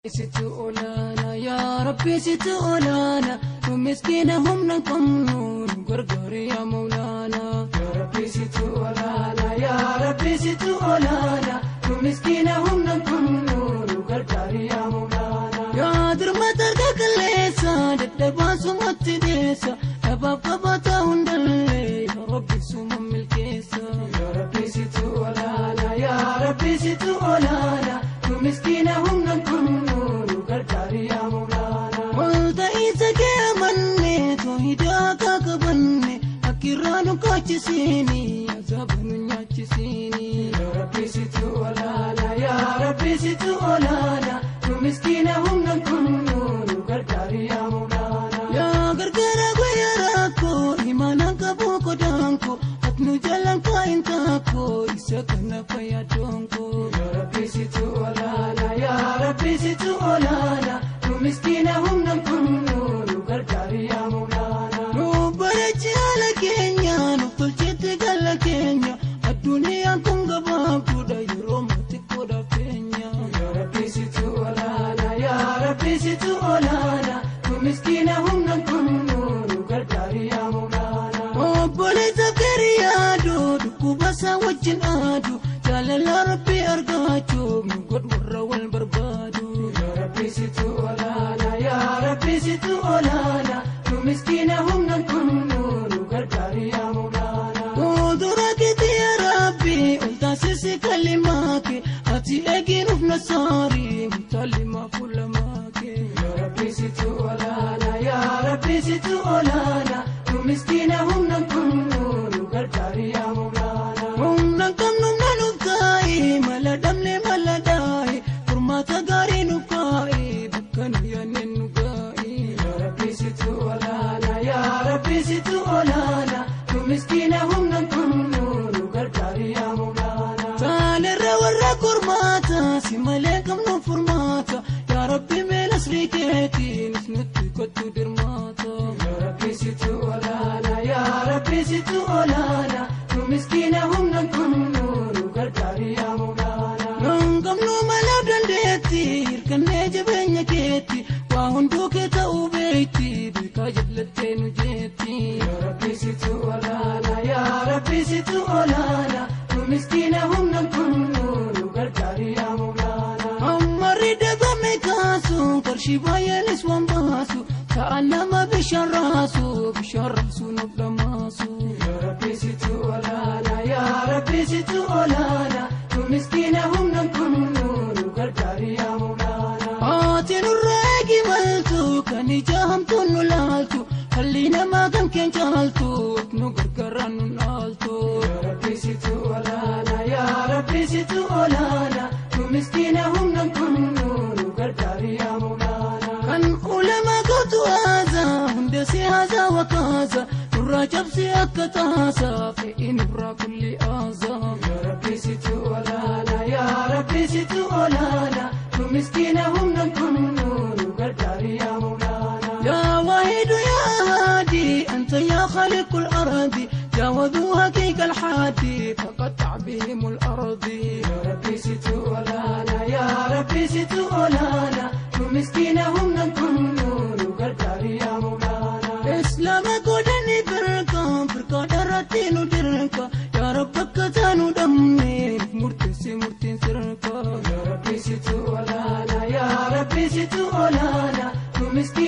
Situ olaana yaa Rabbi, situ olaana, nu miskiina humna qabnu, nu gargaari yaa Mawlaana. Yaa Rabbi, situ olaana, yaa Rabbi, situ olaana, nu miskiina humna qabnu, nu gargaari yaa Mawlaana. Yaa dirmata harka qalleessa, dadhabaa sumatti deessa, dhabaaf qabaata hundallee, yaa Rabbi suma milkeessa. Yaa Rabbi, situ olaana, yaa Rabbi, situ olaana, nu miskiina humna qabnu, nu gargaari yaa Mawlaana. Walta'iinsa kee amanne, toohidaa akka qabanne, akkirraa nu kaachisiini, azaaba nu nyaachisiini. Yaa Rabbi, situ olaana, yaa Rabbi, situ olaana, nu miskiina humna qabnu, nu gargaari yaa Mawlaana. Yaa gargaara guyyaa rakkoo, imaanaan qabu qodaanko, ati nu jalaan kaayin taakko, isa kana fayyadoonko. Yaa Rabbi, situ olaana, yaa Rabbi, situ olaana, nu miskiina humna qabnu, nu gargaari yaa Mawlaana. Nu bareechi haala keenya, nuuf tolchetti gala keenya, addunyaan kun gabaabduudha, yeroo xiqqoodhaaf keenya. Yaa Rabbi, situ olaana, yaa Rabbi, situ olaana, nu miskiina humna qabnu, nu gargaari yaa Mawlaana. Obboleessa gaarii yaadu, dhukkuba isaa wajjin aadu, jaalala Rabbii argachuuf nu godhu warra wal barbaadu. Yaa Rabbi, situ olaana, yaa Rabbi, situ olaana, nu miskiina humna qabnu, nu gargaari yaa Mawlaana. Fuuldura keetti yaa Rabbi, ol taasisi kalimaa kee, ati eegi nuuf nasaari, mutaalima fuula maakee. Yaa Rabbi, situ olaana, yaa Rabbi, situ olaana, nu miskiina humna qabnu, nu gargaari yaa Mawlaana. Humna qabnu humna nuuf kaa'i, mala dhabne mala dhaa'i, furmaata gaarii nu kaa'i, bakka nu yaadne nu gaa'i. Yaa Rabbi, situ olaana, yaa Rabbi, situ olaana, nu miskiina humna qabnu, nu gargaari yaa Mawlaana. Taalerra warra kormaata, si malee qabnu furmaata, yaa Rabbi mee nasrii keetiinis nutti kottu dirmaata. Yaa Rabbi, situ olaana, yaa Rabbi, situ olaana, nu miskiina humna qabnu, nu gargaari yaa Mawlaana. Nun qabnu mala dandeetti, hirkannee jabeenya keetti, waa hunduu kee ta'uu beekti, beekaa jallattee nu jeetti. Yaa Rabbi, situ olaana, yaa Rabbi, situ olaana, nu miskiina humna qabnu, nu gargaari yaa Mawlaana. Ammarri dabame kaasu, qarshii baay'eenis waan baasu, ta'a nama bishaan raasu, bishaan raasu nuuf dhamaasu. Yaa Rabbi, situ olaana, yaa Rabbi, situ olaana, nu miskiina humna qabnu, nu gargaari yaa Mawlaana. Ati nurraa eegi maltu, kan ija hamtuun nu laaltu, halli namaa kan keen caaltu, nu gargaaraan nu dhaaltu. Yaa Rabbi, situ olaana, yaa Rabbi, situ olaana, nu miskiina humna qabnu, nu gargaari yaa Mawlaana. Kan ulamaa gootu haasa, hunda si haasa wakaasa, nurraa cabsi akka taasa, fe'i nurraa kulli haasa. Yaa Rabbi, situ olaana, yaa Rabbi, situ olaana, nu miskiina humna qabnu, nu gargaari yaa Mawlaana. Yaa wahidu yaa haadi, anta yaa khaliqul ardi, جاوزوا حقيق الحادي فقطع بهم الأرض. يا ربي situ olaana, yaa Rabbi, situ olaana, nu miskiina humna qabnu, nu gargaari yaa Mawlaana. Islaama godhani birka, firqa dharratti nu dirka, yaa Rabbi akka taanu dhabne, murteessi murtiin sirka. Yaa Rabbi, situ olaana, yaa Rabbi, situ olaana, nu miskiina